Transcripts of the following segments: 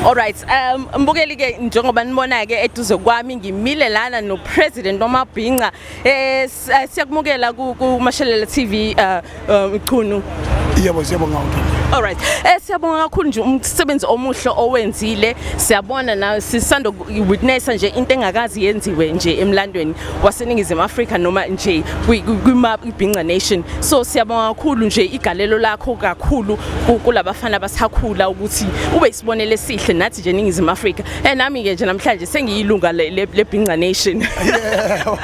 Alright, mbukeli ke, njengoba nibona ke eduze kwami ngimile lana no President wamabhinca. Siyakumukela ku Mashelela TV, Mchunu. Yebo, siyabonga kakhulu. Alright. Siyabonga kakhulu nje umsebenzi omuhle owenzile. Siyabona na sisando witness nje into engakazi yenziwe nje emlandweni waseNingizimu Afrika noma nje kwi Bhinca Nation. So siyabonga kakhulu nje igalelo lakho kakhulu kulabafana abasakhula ukuthi ube isibonelo esihle nathi nje eNingizimu Afrika. Nami ke nje namhlanje sengiyilunga le Bhinca Nation. Yebo.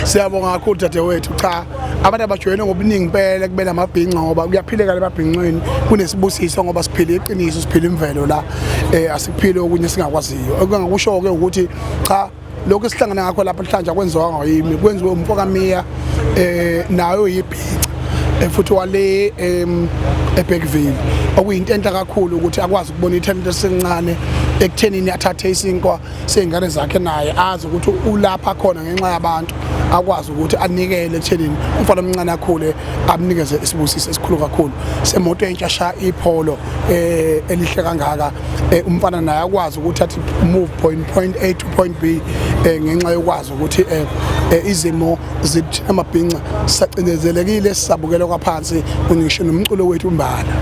Siyabonga kakhulu, dadewethu. Cha, abantu abajoyine ngobuningi impela kube namabhinca ngoba kuyaphileka lemabhincweni, kunesibusiso ngoba siphila iqiniso, siphila imvelo la, asikuphile okunye singakwaziyo. Okungakusho ke ukuthi cha, lokhu esihlangana ngakho lapha namhlanje akwenziwanga yimi, kwenziwe umfokamiya, nayo yibhinca, futhi wale eBergville, okuyinto enhle kakhulu ukuthi akwazi ukubona ithalente esincane ekuthenini athathe isinkwa sey'ngane zakhe, naye azi ukuthi ulapha khona ngenxa yabantu, akwazi ukuthi anikele ekuthenini umfana omncane akhule, amnikeze isibusiso esikhulu kakhulu semoto entsha sha, iPolo elihle kangaka. Umfana naye akwazi ukuthi athi move point A to point B, ngenxa yokwazi ukuthi izimo zithi amabhinca sacindezelekile, sisabukelwa kwaphansi, ngisho nomculo wethu umbala.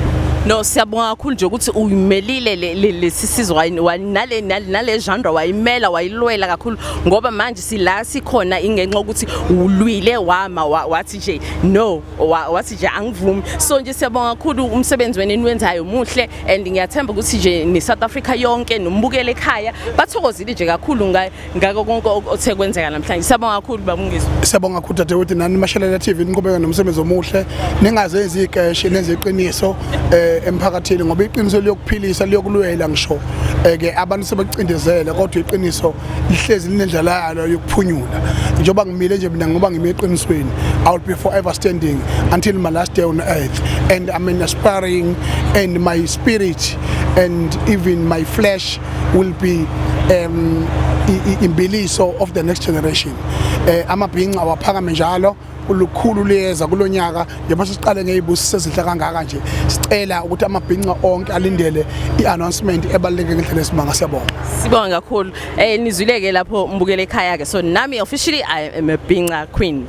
No, siyabonga kakhulu nje ukuthi uyimelile lesi sizwe nale genre, wayimela, wayilwela kakhulu, ngoba manje sila sikhona ingenxa ukuthi ulwile, wama, wathi nje no, wathi nje angivumi. So nje siyabonga kakhulu, umsebenzi wenu eniwenzayo muhle and ngiyathemba ukuthi nje ne South Africa yonke nombukele ekhaya bathokozile nje kakhulu ngako konke othe kwenzeka namhlanje. Siyabonga kakhulu, babungizwe. Siyabonga kakhulu, dadewethu. Nani Mashelela TV, niqhubeke nomsebenzi omuhle, ningazenzi ikeshe, nenze iqiniso emphakathini, ngoba iqiniso liyokuphilisa, liyokulwela. Ngisho ke abantu sebecindezele, kodwa iqiniso lihlezi linendlela yalo yokuphunyula. Njengoba ngimile nje mina, ngoba ngime eqinisweni, I will be forever standing until my last day on earth, and I'm an aspiring and my spirit and even my flesh will be imbiliso of the next generation. Amabhinca awaphakame njalo, ulukhulu liyeza kulonyaka. Njengoba siqale ngezibusiso ezinhle kangaka nje, sicela ukuthi amabhinca onke alindele i-announcement ebaluleke ngendlela esimanga. Siyabonga. Sibonga kakhulu. Nizwileke lapho, mbukele ekhaya ke. So nami officially I am a Bhinca queen.